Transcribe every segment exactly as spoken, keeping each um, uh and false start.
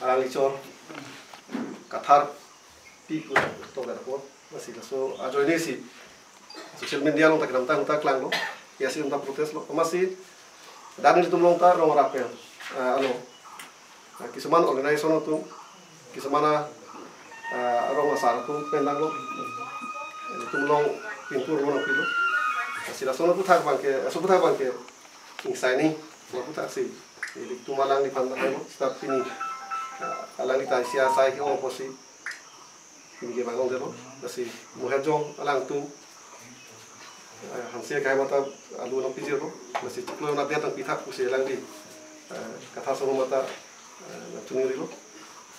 Arang ichor Kathar pi ku tok dak apot. Lasi laso ajoine si social media along ta kedamtang ta klanglo. Ya si ta protest lo. Amatsi dan ilitum along ta rong rapen. Ah, ano. Ah, kisuman organization atum, kisuman a, ah, rong asar atum pen danglo. Ilitum along pinpur lo nangpilo. Lasi laso aputhak abangke, laso aputhak abangke ingsai ni, laso aputhak si ilitum alangliphan hanglo, seta pini, ah, alangli ta isi asai ke-ong apotsi pini kevang longdetlo. Lasi Moher Jong alangtum, eh, Hanse akai mata alu nangpijirlo. Lasi chiklo adet nangpithak pusi alangli, eh, Kathar Sangho mata, eh, nangchunirilo.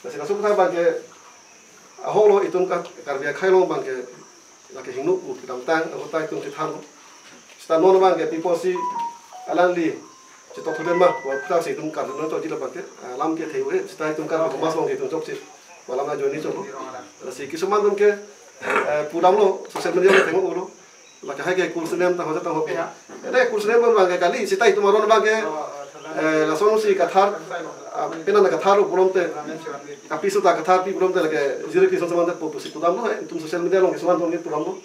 Lasi laso aputhak abangke ahoklo, itum Ka-, Karbi akhei along abangke lake hingno pu kedamtang ahut ta itum chethanlo. Seta non abangke pi apotsi alangli chetok thuden ma, wa puthak si itum Karbi nangchokji labangke, ah, alam kethe-o he, seta itum Karbi Humas along ke itum chokche, wa alam ajoine choklo. Lasi kisuman atum ke, eh, pudamlo, social media along theklonglo. Lake hai ke Kulsinem ta hoja ta hopi. Ede Kulsinem abangke kali, seta itum aron abangke, eh, lason si Kathar, ah, pena na Kathar lo pulote, kapiso ta Kathar pi pulote lake Zirikri ason samandetpo pusi pudamlo, eh, itum social media along kisuman atum ke pudamlo.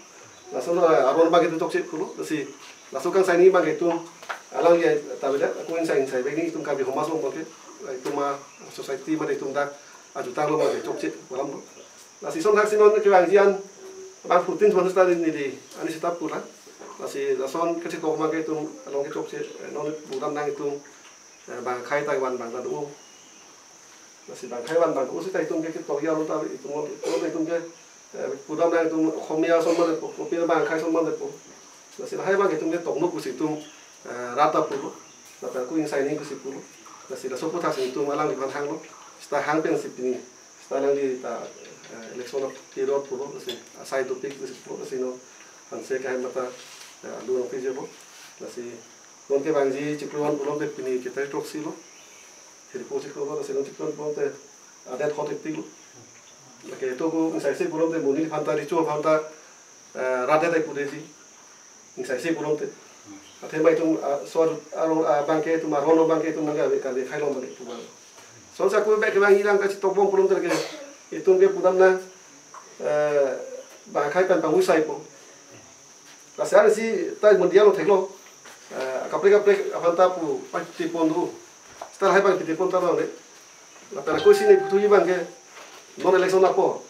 Lason, eh, aron abangke itum chokche pulo, lasi laso kangsai ni abangke itum alangli ta beda, ako ingsai ingsai bek ni itum Karbi Humas along abangke, eh, itum a society mate itum dak ajutang along abangke chokche, wa alam lo. Lasi lason thaksi non kevangji an abang putin thon seta neli, ani seta pula. Lasi lason kachetok abangke itum along kechokche, eh, non pudam nang itum, eh, bang akhei ta van bang ta do. Lasi bang akhei van bang do seta itum ke ketok ya lo ta itum, itum, itum ke, eh, pudam nang itum Oxomiya ason mandetpo, kopi bang akhei ason mandetpo. Lasi lahai abangke itum ketok nangpo pusi itum, eh, rat ta pulo. Lapen ako ingsai ni pusi pulo. Lasi laso aputhak si itum alangliphan hanglo. Seta hang pensi pini, seta alangli ta, eh, election period pulo, lasi asai dopik pusi pulo, lasi non Hanse akai mata, eh, alu nangpijirlo. Lasi non kevangji chiklo an pulote pini ketarik throksi lo. Thirpo chiklo lo, lasi non chiklo an pulote adet hot iktik lo. Lake to ko ingsai se pulote monit aphan ta, richo aphan ta, eh, rat det ai pudeji. Ingsai se pulote. Athema itum, ah, so, aro, ah, abangke itum, aron abangke itum nangga Karbi akhei along abangke itum. Lason sa ko bek kevangji lang kachetok bom pulote lake itum ke pudam nang, eh, bang akhei pen pangusaipo. Lasi ari si ta media along theklo. Eh, kaprek kaprek aphan ta pu, pai tipon do. Seta lahai abang tipon ta bang le. Lapen ako isi ni puthuji abangke non election apor